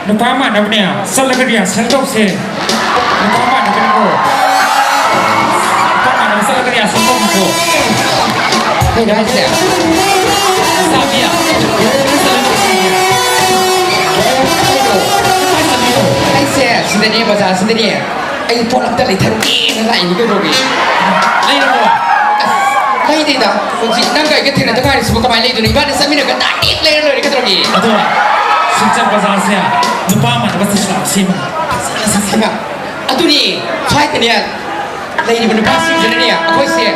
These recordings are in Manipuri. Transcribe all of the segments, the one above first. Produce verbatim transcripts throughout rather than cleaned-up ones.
ꯅꯨꯄꯥ ꯃꯥꯟꯅꯕꯅꯦ, ꯆꯠꯂꯒ ꯔꯤꯍꯥꯔꯁꯦꯜ ꯇꯧꯁꯦ꯫ ꯅꯨꯄꯥ ꯃꯥꯟꯅꯕꯅꯤꯀꯣ꯫ ꯅꯨꯄꯥ ꯃꯥꯟꯅꯕ ꯆꯠꯂꯒ ꯔꯤꯍꯥꯔꯁꯦꯜ ꯇꯧꯁꯤꯀꯣ꯫ ꯀꯩꯅꯣ ꯍꯥꯏꯁꯦ? ꯆꯥꯕꯤ꯫ ꯀꯥꯏ ꯆꯠꯂꯤꯅꯣ? ꯑꯩꯁꯦ ꯁꯤꯗꯅꯦ, ꯕꯖꯥꯔꯁꯤꯗꯅꯦ꯫ ꯑꯩ ꯄꯣꯠ ꯑꯝꯇ ꯂꯩꯊꯔꯨꯒꯦꯅ ꯂꯥꯛꯏꯅꯤ ꯀꯩꯗꯧꯔꯒꯦ? ꯂꯩꯔꯕꯣ? ꯑꯁ, ꯂꯩꯗꯦꯗ꯫ ꯍꯧꯖꯤꯛ ꯅꯪꯒ ꯑꯩꯒ ꯊꯦꯡꯅꯗ ꯉꯥꯏꯔꯤꯁꯤꯕꯨ ꯀꯃꯥꯏꯅ ꯂꯩꯗꯣꯏꯅꯣ? ꯏꯕꯥꯅꯤ ꯆꯠꯃꯤꯟꯅꯒ direct ꯂꯩꯔ ꯂꯣꯏꯔꯦ ꯀꯩꯗꯧꯔꯒꯦ? ꯑꯗꯣ ꯁꯤꯜꯆꯔ ꯕꯖꯥꯔꯁꯦ ꯅꯨꯄꯥ ꯃꯥꯟꯅꯕ ꯆꯠꯁꯤ ꯂꯥꯛꯑꯣ, ꯁꯦꯝꯃꯒ ꯐꯖꯅ ꯆꯠꯁꯤ꯫ ꯍꯩꯃꯥ, ꯑꯗꯨꯅꯤ ꯁ꯭ꯋꯥꯏꯗꯅꯦ ꯂꯩꯔꯤꯕ ꯅꯨꯄꯥꯁꯤꯡꯁꯤꯅꯅꯦ ꯑꯩꯈꯣꯏꯁꯦ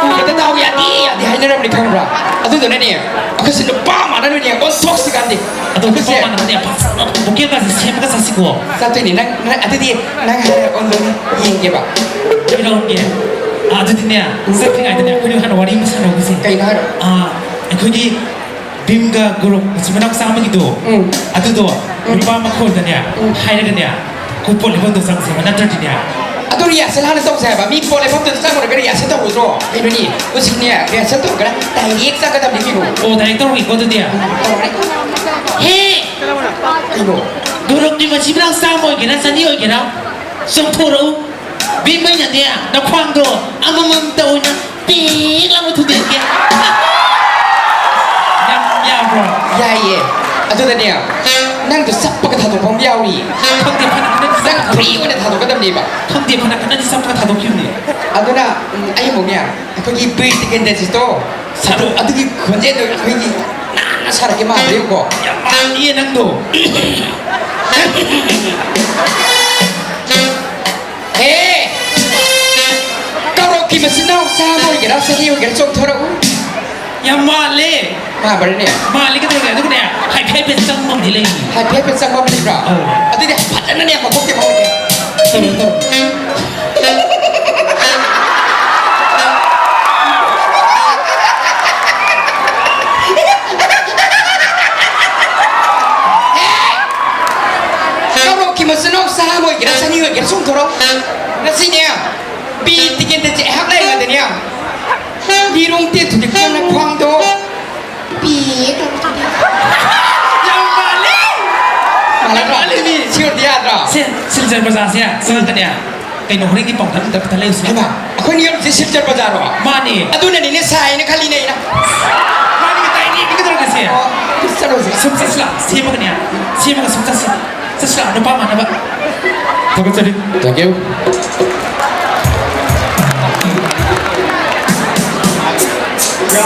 ꯎꯕꯗ ꯗꯥꯎ ꯌꯥꯗꯦ ꯌꯥꯗꯦ ꯍꯥꯏꯅꯔꯕꯅꯤ ꯈꯪꯕ꯭ꯔꯥ? ꯑꯗꯨꯗꯨꯅꯅꯦ ꯑꯩꯈꯣꯏꯁꯦ ꯅꯨꯄꯥ ꯃꯥꯟꯅꯅꯣꯏꯅꯦ ꯑꯣꯟꯊꯣꯛꯁꯤ ꯀꯥꯟꯗꯦ꯫ ꯑꯗꯣ ꯅꯨꯄꯥ ꯑꯩꯈꯣꯏꯁꯦ ꯃꯥꯟꯅꯕꯅꯦ ꯐꯖꯅ ꯕꯨꯀꯦꯒꯁꯦ ꯁꯦꯝꯃꯒ ꯆꯠꯁꯤꯀꯣ꯫ ꯆꯠꯇꯣꯏꯅꯤ꯫ ꯅꯪ, ꯅꯪ ꯑꯗꯨꯗꯤ ꯅꯪ ꯍꯥꯟꯅ ꯑꯣꯟꯗꯣꯏꯅꯤ ꯌꯦꯡꯒꯦꯕ꯫ ꯀꯩꯗꯧꯔꯒꯦ? ꯑꯥ, ꯑꯗꯨꯗꯤꯅꯦ, ꯆꯠꯇ꯭ꯔꯤꯉꯩꯗꯅꯦ, ꯑꯩꯈꯣꯏꯅꯤ ꯍꯥꯟꯅ ꯋꯥꯔꯤ ꯑꯃ ꯁꯥꯟꯅꯍꯧꯈꯤꯁꯦ꯫ ꯀꯩꯅꯣ ꯍꯥꯏꯔꯣ? ꯑꯥ, ꯑꯩꯈꯣꯏꯒꯤ ꯚꯤꯝꯒ ꯒꯧꯔꯕ ꯃꯆꯤꯟ ꯃꯅꯥꯎ ꯆꯥꯝꯃꯒꯤꯗꯣ, ꯎꯝ꯫ ꯑꯗꯨꯗꯣ ꯎꯝ꯫ ꯅꯨꯄꯥ ꯃꯈꯣꯜꯗꯅꯦ, ꯎꯝ꯫ ꯍꯥꯏꯔꯒꯅꯦ, ꯑꯩꯈꯣꯏ ꯄꯣꯠ ꯂꯦꯞꯐꯝꯗꯣ ꯆꯪꯁꯦꯕ, ꯅꯠꯇ꯭ꯔꯗꯤꯅꯦ꯫ ꯑꯗꯨ ꯔꯤꯍꯥꯔꯁꯦꯜ ꯍꯥꯟꯅ ꯇꯧꯁꯦ ꯍꯥꯏꯕ꯫ ꯃꯤ ꯄꯣꯠ ꯂꯦꯞꯐꯝꯗꯨꯗ ꯆꯪꯉꯨꯔꯒ ꯔꯤꯍꯥꯔꯁꯦꯜ ꯇꯧꯔꯨꯗ꯭ꯔꯣ? ꯀꯩꯅꯣꯅꯤ, ꯍꯧꯖꯤꯛꯅꯦ, ꯔꯤꯍꯥꯔꯁꯦꯜ ꯇꯧꯔꯒꯅ ꯗꯥꯏꯔꯦꯛ ꯆꯪꯒꯗꯕꯅꯤ ꯀꯩꯅꯣ꯫ ꯑꯣ, ꯗꯥꯏꯔꯦꯛ ꯇꯧꯔꯒꯦꯀꯣ ꯑꯗꯨꯗꯤ꯫ ꯇꯧꯔꯦ꯫ ꯍꯦ! ꯀꯩꯅꯣ? ꯒꯧꯔꯕꯀꯤ ꯃꯆꯤꯟ ꯃꯅꯥꯎ ꯆꯥꯝꯃ ꯑꯣꯏꯒꯦꯔꯥ, ꯆꯅꯤ ꯑꯣꯏꯒꯦꯔꯥ, ꯆꯣꯡꯊꯣꯔꯛꯎ꯫ ꯚꯤꯝ, ꯑꯩꯅꯅꯦ, ꯅꯈ꯭ꯋꯥꯡꯗꯣ ꯑꯃꯃꯝꯇ ꯑꯣꯏꯅ ꯄꯦꯛ ꯂꯥꯎꯅ ꯊꯨꯗꯦꯛꯀꯦ꯫ ꯌꯥꯝ ꯌꯥꯕ꯭ꯔꯣ? ꯌꯥꯏꯌꯦ꯫ ꯑꯗꯨꯗꯅꯦ, ꯅꯪꯗꯣ ꯆꯞꯄꯒ ꯊꯥꯗꯣꯛꯄ ꯑꯃ ꯌꯥꯎꯔꯤ꯫ ꯈꯪꯗꯦ, ꯐꯅ ꯈꯟꯅꯗꯤ ꯅꯪ ꯆꯞꯄ ꯐ꯭ꯔꯤ ꯊꯥꯗꯣꯛ-, ꯑꯣꯏꯅ ꯊꯥꯗꯣꯛꯀꯗꯕꯅꯦꯕ꯫ ꯈꯪꯗꯦ, ꯐꯅ ꯈꯟꯅꯗꯤ ꯆꯞꯄꯒ ꯊꯥꯗꯣꯛꯈꯤꯕꯅꯦ꯫ ꯑꯗꯨꯅ, ꯎꯝ, ꯑꯩ ꯑꯃꯨꯛꯅꯦ, ꯑꯩꯈꯣꯏꯒꯤ ꯕꯤꯔ ꯇꯤꯀꯦꯟꯗ꯭ꯔꯖꯤꯠꯇꯣ, ꯁꯔꯨ ꯑꯗꯨꯒꯤ ꯈꯣꯟꯖꯦꯜꯗꯣ ꯑꯩꯈꯣꯏꯒꯤ ꯅꯥꯟꯅ ꯁꯥꯔꯛꯀꯦ ꯃꯥꯟꯕ꯭ꯔꯥ ꯌꯦꯡꯉꯨꯀꯣ꯫ ꯌꯥꯝ ꯃꯥꯜꯂꯤꯌꯦ ꯅꯪꯗꯣ꯫ ꯍꯦ! ꯀꯧꯔꯛꯈꯤꯕꯁꯤꯅ ꯆꯥꯝꯃ ꯑꯣꯏꯒꯦꯔꯥ, ꯆꯅꯤ ꯑꯣꯏꯒꯦꯔꯥ, ꯆꯣꯡꯊꯣꯔꯛꯎ꯫ ꯌꯥꯝ ꯃꯥꯜꯂꯦ꯫ ꯃꯥꯟꯕ꯭ꯔꯅꯦ? ꯃꯥꯜꯂꯦ ꯀꯩꯗꯧꯔꯒꯦ? ꯑꯗꯨꯒꯅꯦ, ꯍꯥꯏꯐꯦꯠ ꯍꯥꯏꯐꯦꯠ ꯆꯪꯕ ꯑꯃꯗꯤ ꯂꯩꯔꯤ꯫ ꯍꯥꯏꯐꯦꯠ ꯍꯥꯏꯐꯦꯠ ꯆꯪꯕ ꯑꯃ ꯂꯩꯕ꯭ꯔꯥ? ꯑꯧ꯫ ꯑꯗꯨꯗꯤ ꯐꯖꯅꯅꯦ, ꯃꯀꯣꯛꯇꯩ ꯍꯧꯔꯒꯦ꯫ ꯇꯧꯔꯣ, ꯇꯧꯔꯣ꯫ ꯀꯧꯔꯛꯈꯤꯕꯁꯤꯅ ꯆꯥꯝꯃ ꯑꯣꯏꯒꯦꯔꯥ, ꯆꯅꯤ ꯑꯣꯏꯒꯦꯔꯥ, ꯆꯣꯡꯊꯣꯔꯛꯎ꯫ ꯉꯁꯤꯅꯦ, ꯕꯤꯔ ꯇꯤꯀꯦꯟꯗ꯭ꯔꯖꯤꯠ ꯑꯩꯍꯥꯛ ꯂꯩꯔꯤꯉꯩꯗꯅꯦ, ꯂꯤꯔꯣꯡ ꯇꯦꯟ ꯊꯨꯗꯦꯛꯄ ꯅꯈ꯭ꯋꯥꯡꯗꯣ ꯄꯦꯛ ꯇꯧꯔ ꯊꯨꯗꯦꯛ꯫ ꯌꯥꯝ ꯃꯥꯜꯂꯦ꯫ ꯅꯠꯇ꯭ꯔꯣ? ꯑꯂꯤꯃꯤ ꯁꯤꯌꯣꯔꯗꯤ ꯌꯥꯗ꯭ꯔꯣ? ꯁꯦ, ꯁꯤꯜꯆꯔ ꯕꯖꯥꯔꯁꯦ ꯆꯪꯉꯛꯀꯅꯦ꯫ ꯀꯩꯅꯣ, ꯍꯣꯔꯦꯟꯒꯤ ꯄꯥꯎꯗꯝ ꯑꯝꯇ ꯄꯤꯊꯠꯂꯛꯎꯁꯦ꯫ ꯍꯩꯃꯥ, ꯑꯩꯈꯣꯏꯅ ꯌꯧꯔꯤꯁꯦ ꯁꯤꯜꯆꯔ ꯕꯖꯥꯔꯔꯣ? ꯃꯥꯅꯦ꯫ ꯑꯗꯨꯅꯅꯤꯅꯦ ꯁꯥꯏꯅ ꯈꯜꯂꯤꯅꯦ ꯑꯩꯅ꯫ ꯃꯥꯅꯤ, ꯇꯥꯏꯅꯦ, ꯀꯩꯗꯧꯔꯒꯦ ꯁꯦ? ꯑꯣ, ꯆꯠꯂꯨꯁꯦ꯫ ꯁꯨꯝ ꯆꯠꯁꯤꯂꯥ, ꯁꯦꯝꯃꯒꯅꯦ꯫ ꯁꯦꯝꯃꯒ ꯁꯨꯝ ꯆꯠꯁꯤ꯫ ꯆꯠꯁꯤꯂꯥ, ꯅꯨꯄꯥ ꯃꯥꯟꯅꯕ꯫ ꯊꯥꯒꯠꯆꯔꯤ꯫ Thank you꯫